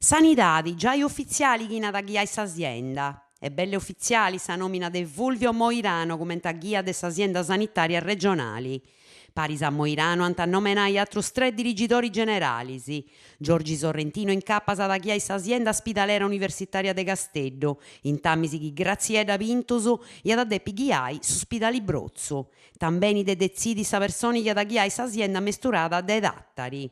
Sanidadi, giai ufitziali chini at a ghiai sa sienda. Est belle ufitziali sa nòmina de Fulvio Moirano cumenti a ghia de sa sienda sanitària regionali. Paris a Moirano ant a nomenai atrus tres dirigidoris generalis, Giorgi Sorrentino incapas at a ghiai sa sienda spidalera universitària de Casteddu, intamis chi Gratziedda Pintus iat a depi ghiai su spidali Brotzu. Tambeni de detzidi sa personi chi at a ghiai sa sienda amesturada de Tàtari.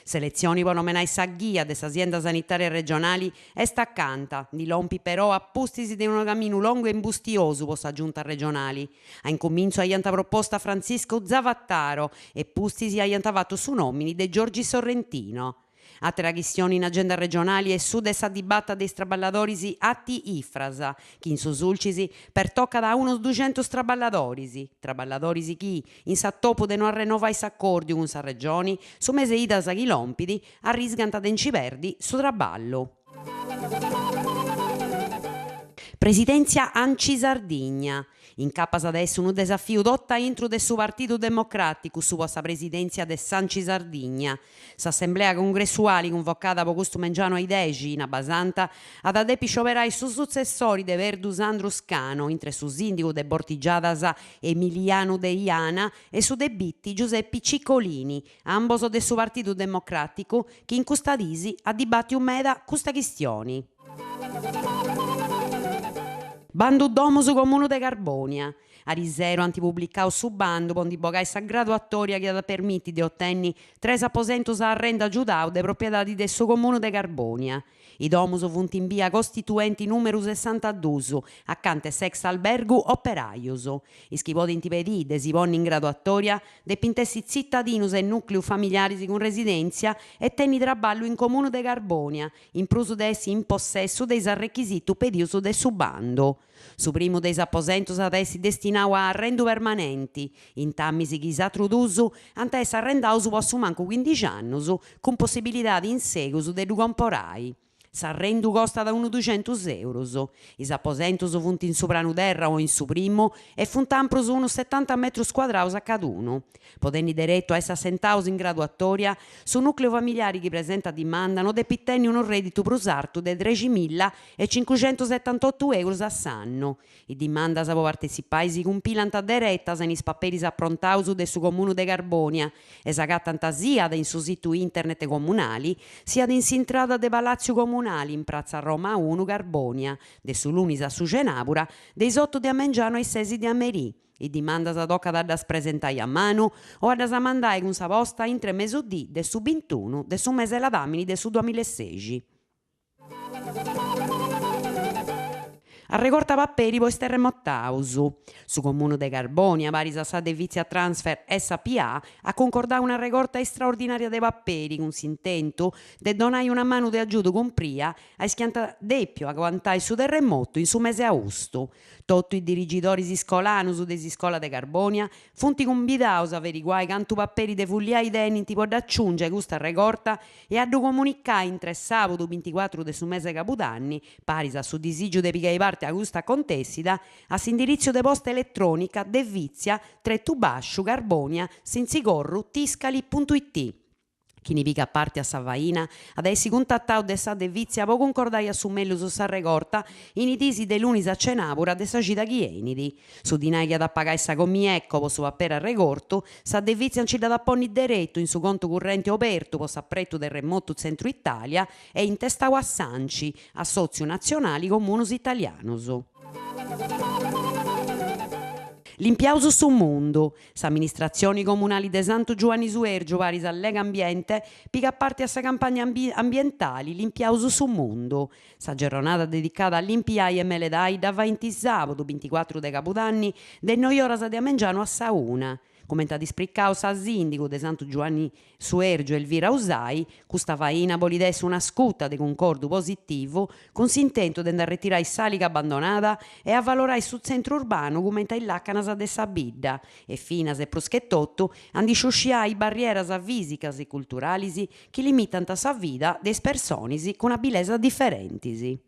S'eletzioni po nomenai sa ghia de sa sienda sanitària regionali est acanta, ndi lompit però a pustis de unu caminu longu e imbustiosu po sa Giunta regionali. A incumintzu aiant propostu a Frantziscu Zavattaro e pustis aiant fatu su nòmini de Giorgi Sorrentino. Àtera chistioni in agenda regionali est su de sa dibata de is traballadoris AT Ifras, chi in su Sulcis pertocat a unos duxentus traballadoris, traballadoris chi, in s'atopu de no arrennovai s'acòrdiu cun sa Regioni, su mese 'e idas chi lompit, arriscant de nci perdi su traballu. Presidèntzia Anci Sardigna. Incapas at a essi unu desafiu totu a intru de su Partidu Democràticu su po sa presidèntzia de s'Anci Sardigna. S'assemblea cungressuali cunvocada po custu mengianu a is dexi in Abbasanta at a depi scioberai su sutzessori de Perdu Sandru Scano intre su sìndigu de Bortigiadas Emilianu Deiana e su de Bitti Giuseppi Ciccolini, ambos de su Partidu Democràticu chi in custa diis at dibàtiu meda custa chistioni. Bandu domus Comunu de Carbònia. Ariseru ant publicau su bandu po ndi bogai sa graduatòria chi at a permiti de otenni tres aposentus a arrendu agiudau de propriedadi de su Comunu de Carbònia. I domus funt in bia Costituenti nùmeru sessantaduus, acanta 'e s'ex albergu Operajus. Is chi podint pedì de si ponni in graduatòria depint essi tzitadinus e nùcleus familiaris cun residèntzia e tenni traballu in Comunu de Carbònia, in prus de essi in possessu de is arrechisitus pedius de su bandu. Su primu de is aposentus at a essi destinau a arrendu permanenti, intamis chi is atrus duus ant a essi arrendaus po assumancu cuindixi annus, cun possibilidadi in segus de ddu comporai. S'arrendu costat unu duxentus eurus. Is aposentus funt in su pranu terra o in su primu e funt amprus unus setanta metrus cuadraus a cadunu. Po tenni deretu a essi assentaus in graduatòria, su nùcleu familiari chi presentat dimanda no depit tenni unu rèditu prus artu de treximilla e cincuxentusetantotu eurus a s'annu. Is dimandas po partetzipai si cumpilant deretas in is paperis aprontaus de su Comunu de Carbònia e s'agatant siat in su situ internet comunali siat in s'intrada de Palàtziu Comunali in pratza Roma unu Carbònia, de su lunis a su cenàbura, de is otu de a mengianu a is sesi de a merì. Is dimandas tocat a ddas presentai a manu o a ddas mandai cun sa posta intre mesudì de su bintunu de su mese ladàmini de su duamilla e sexi. Arregorta paperi po is terremotaus. Su Comunu de Carbònia, paris a sa De Vizia Transfer SPA, at cuncordau una arregorta istraordinària de paperi cun s'intentu de donai una manu de agiudu cumpria a is chi ant dèpiu aguantai su terremotu in su mese austu. Totu is dirigidoris iscolanus de s'iscola de Carbònia funt cumbidaus a averiguai cantu paperi de fulliai tenint po dd'aciungi a custa arregorta e a ddu comunicai intre sàbudu binticuatru de su mese cabudanni, paris a su disìgiu de pigai parti a custa acontèssida, a s'indiritzu de posta eletrònica devizia tretu bàsciu carbonia sintzigorru tiscali puntu it. Chini pigat parti a sa faina at a essi cuntatau de sa De Vizia po cuncordai a su mellus s'arregorta in is diis de lunis a cenàbura de sa cida chi 'enit. Su dinai chi at a pagai sa Comieco po su paperi arregortu, sa De Vizia nci dd'at a ponni deretu in su contu currenti obertu po s'apretu Terremotu Tzentru Itàlia e intestau a s'Anci, Assòtziu Natzionali Comunus Italianus. Limpiaus su mundu. S'Amministratzioni Comunali de Santu Giuanni Suèrgiu paris a Legambiente pigat parti a sa campagna ambientali Limpiaus su mundu. Sa gerronada dedicada a limpiai e meledai dda faint sàbudu binticuatru de cabudanni de noi oras de a mengianu a sa una. Cumenti at ispricau sa sìndigu de Santu Giuanni Suèrgiu Elvira Usai, custa faina bolit essi una scuta de cuncordu positivu cun s'intentu de nd'arretirai s'àliga abbandonada e avalorai su tzentru urbanu cumenti a is làcanas de sa bidda e finas e prus che totu a ndi sciusciai is barrieras fìsicas e culturalis chi limitant sa vida de is personis cun abilesas diferentis.